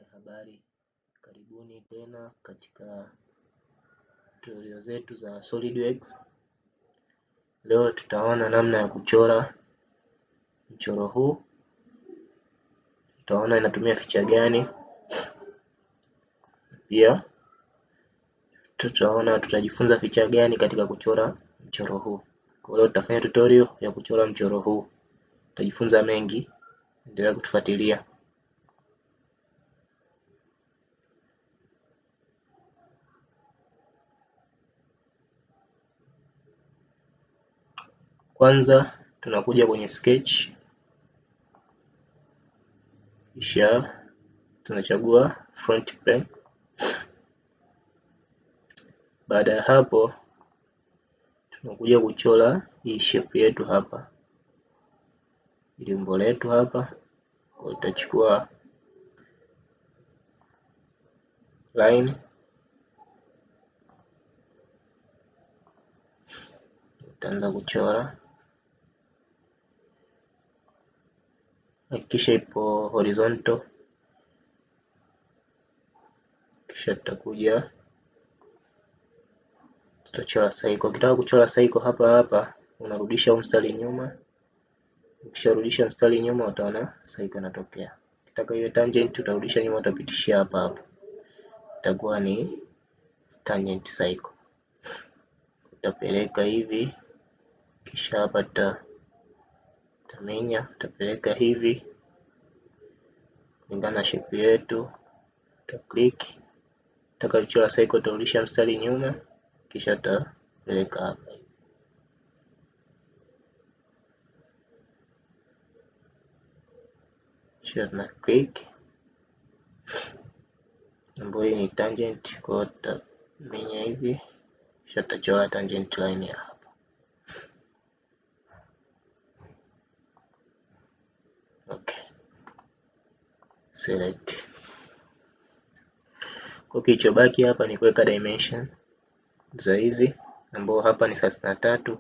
Habari, karibuni tena katika tutorial zetu za SolidWorks. Leo tutaona namna ya kuchora mchoro huu, tutaona inatumia feature gani, pia tutaona tutajifunza feature gani katika kuchora mchoro huu. Kwa hiyo tutafanya tutorial ya kuchora mchoro huu, tutajifunza mengi, endelea kutufuatilia. Kwanza tunakuja kwenye sketch, kisha tunachagua front plane. Baada ya hapo tunakuja kuchora hii shape yetu hapa, ili umbo letu hapa. Kwa tutachukua line, tutaanza kuchora. Hakikisha ipo horizontal, kisha tutakuja tutachora cycle. Ukitaka kuchora cycle hapa hapa unarudisha mstari nyuma, ukisharudisha mstari nyuma utaona cycle inatokea. Ukitaka iwe tangent utarudisha nyuma, utapitishia hapa hapa, itakuwa ni tangent cycle. Utapeleka hivi, kisha hapa tutamenya, utapeleka hivi kulingana na shape yetu, uta click. Ukitaka kuchora cycle utarudisha mstari nyuma, kisha utapeleka hapa hivi. Kisha tuna click, ambayo hii ni tangent, kwa hiyo tutamenya hivi, kisha tutachora tangent line ya hapa. Okay, select. Kwa kilichobaki hapa ni kuweka dimension za hizi, ambao hapa ni 33,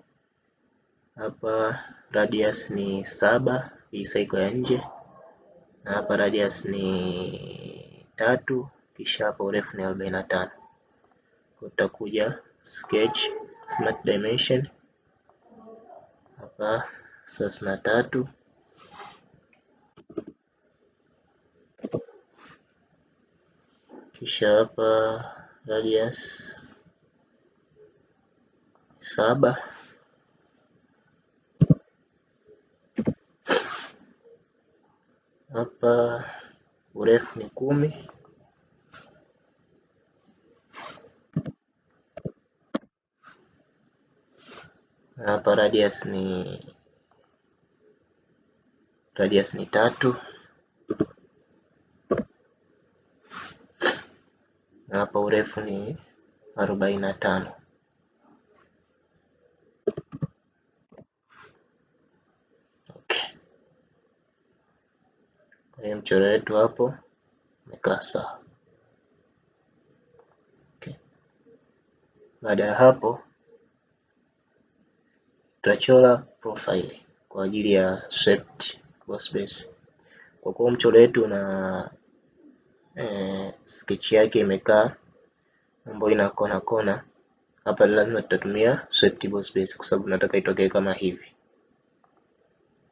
hapa radius ni 7, hii cycle ya nje, na hapa radius ni 3, kisha hapa urefu ni 45. Kwa tutakuja sketch smart dimension hapa 33, kisha hapa radius 7, hapa urefu ni 10, na hapa radius ni 3, na hapa urefu ni 45. Okay, kwa hiyo mchoro wetu hapo umekaa sawa. Okay, baada ya hapo tutachora profile kwa ajili ya swept boss base. Kwa kuwa mchoro wetu na sketch yake imekaa ambayo ina kona kona, hapa lazima tutatumia swept boss base kwa sababu nataka itokee kama hivi.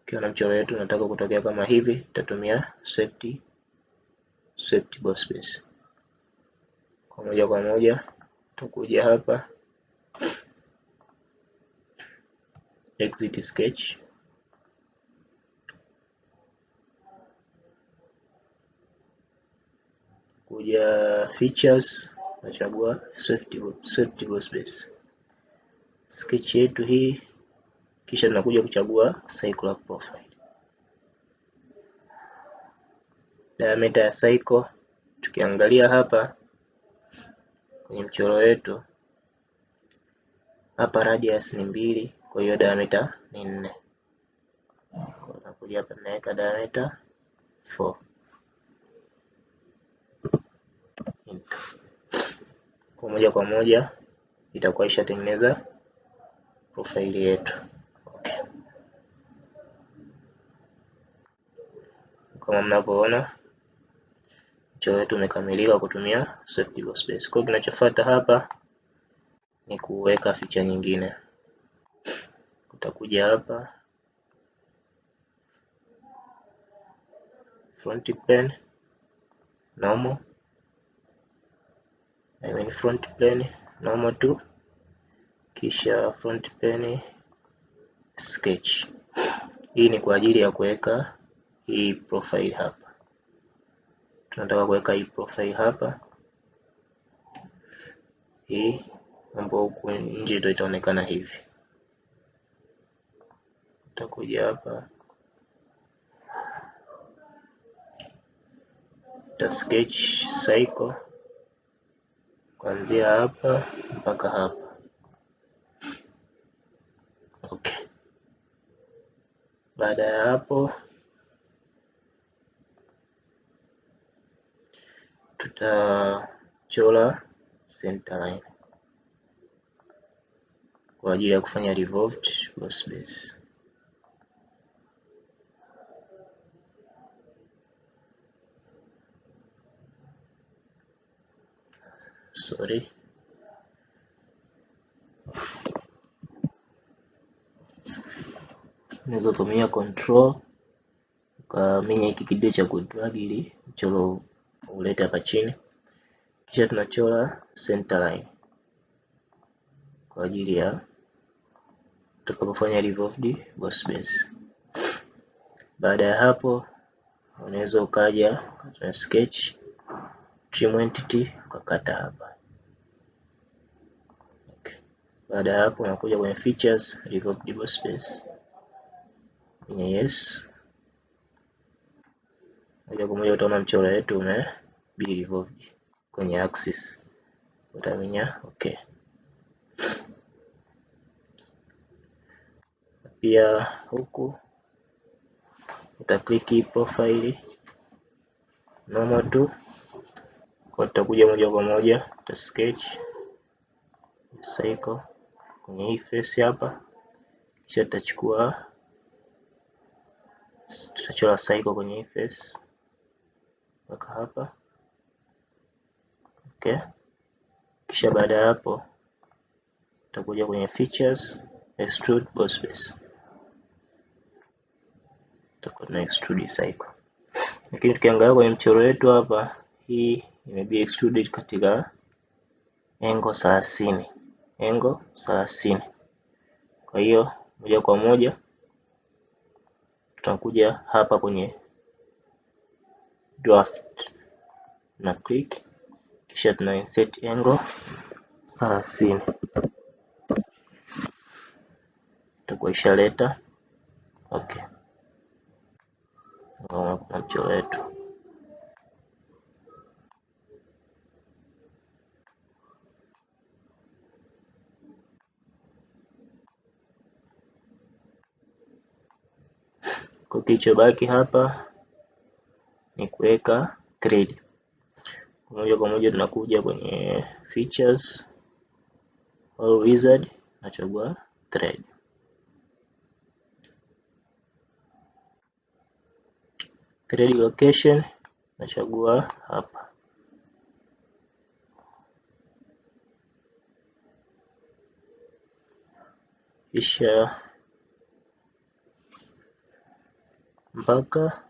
Ukiwa na mchoro wetu unataka kutokea kama hivi, tutatumia swept boss base. Kwa moja kwa moja tutakuja hapa exit sketch, kuja features, nachagua swept boss base, sketch yetu hii, kisha tunakuja kuchagua circular profile. Diameter ya cycle tukiangalia hapa kwenye mchoro wetu, hapa radius ni 2, kwa hiyo diameter ni 4. Kwa nakuja hapa naweka diameter 4. Kwa moja kwa moja itakuwa ishatengeneza profile yetu. Okay, kama mnavyoona Mchoro wetu umekamilika kutumia swept boss base. Kwa hiyo kinachofuata hapa ni kuweka feature nyingine. Utakuja hapa front plane normal, I mean front plane normal to, kisha front plane sketch. Hii ni kwa ajili ya kuweka hii profile hapa. Tunataka kuweka hii profile hapa, hii ambayo huku nje ndio itaonekana hivi. Utakuja hapa uta sketch cycle kuanzia hapa mpaka hapa. Okay. Baada ya hapo tutachora center line kwa ajili ya kufanya revolved boss base. Sorry. Unaweza tumia control ukaminya hiki kidude cha kudrag ili mchoro ulete hapa chini, kisha tunachora center line kwa ajili ya tutakapofanya revolved boss base. Baada ya hapo unaweza ukaja na sketch trim entity ukakata hapa. Okay. Baada ya hapo unakuja kwenye features revolved boss base, kwenye yes, moja kwa moja utaona mchoro wetu ume be revolved kwenye axis, utaminya okay. Pia huku utakliki profile normal to, kwa tutakuja moja kwa moja uta sketch cycle kwenye hii face hapa, kisha tutachukua tutachora cycle kwenye hii face mpaka hapa. Okay, kisha baada ya hapo tutakuja kwenye features extrude boss base, tutakuwa tuna extrude cycle. Lakini tukiangalia kwenye mchoro wetu hapa, hii imebe extruded katika engo 30, engo 30. Kwa hiyo moja kwa moja tutakuja hapa kwenye draft na click, kisha tuna insert angle 30, itakuwa ishaleta. Okay, na mchoro wetu. Kwa kilichobaki hapa ni kuweka thread. Moja kwa moja tunakuja kwenye features au wizard, nachagua thread. Thread location nachagua hapa. Kisha mpaka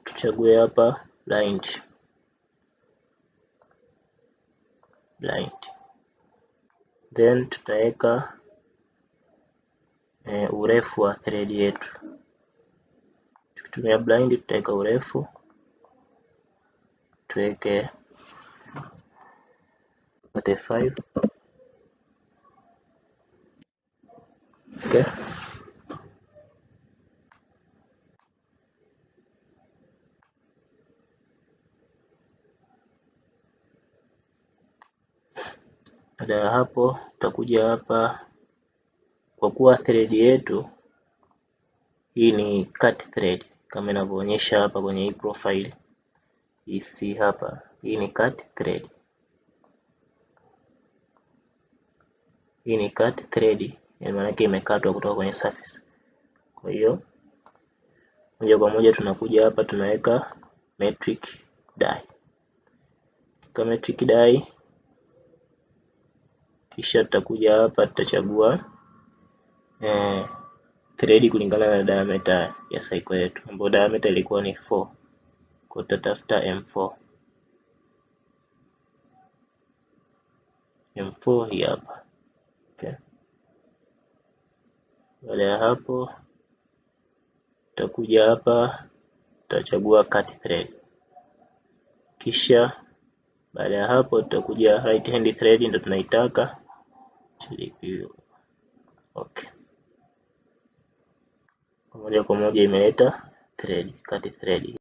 tuchague hapa blind blind, then tutaweka urefu wa thread yetu. Tukitumia blind tutaweka urefu, tuweke 35. Okay. Baada ya hapo tutakuja hapa, kwa kuwa thread yetu hii ni cut thread kama inavyoonyesha hapa kwenye hii profile hii, si hapa, hii ni cut thread, hii ni cut thread, maana yake imekatwa kutoka kwenye surface. Kwa hiyo moja kwa moja tunakuja hapa tunaweka metric die. Kwa metric die, kisha tutakuja hapa tutachagua thread kulingana na diameter ya circle yetu, ambayo diameter ilikuwa ni 4. Kwa tutatafuta M4. M4 hii hapa. Okay. Baada ya hapo tutakuja hapa tutachagua cut thread, kisha baada ya hapo tutakuja right hand thread ndo tunaitaka. Okay, moja kwa moja imeleta thread, cut thread.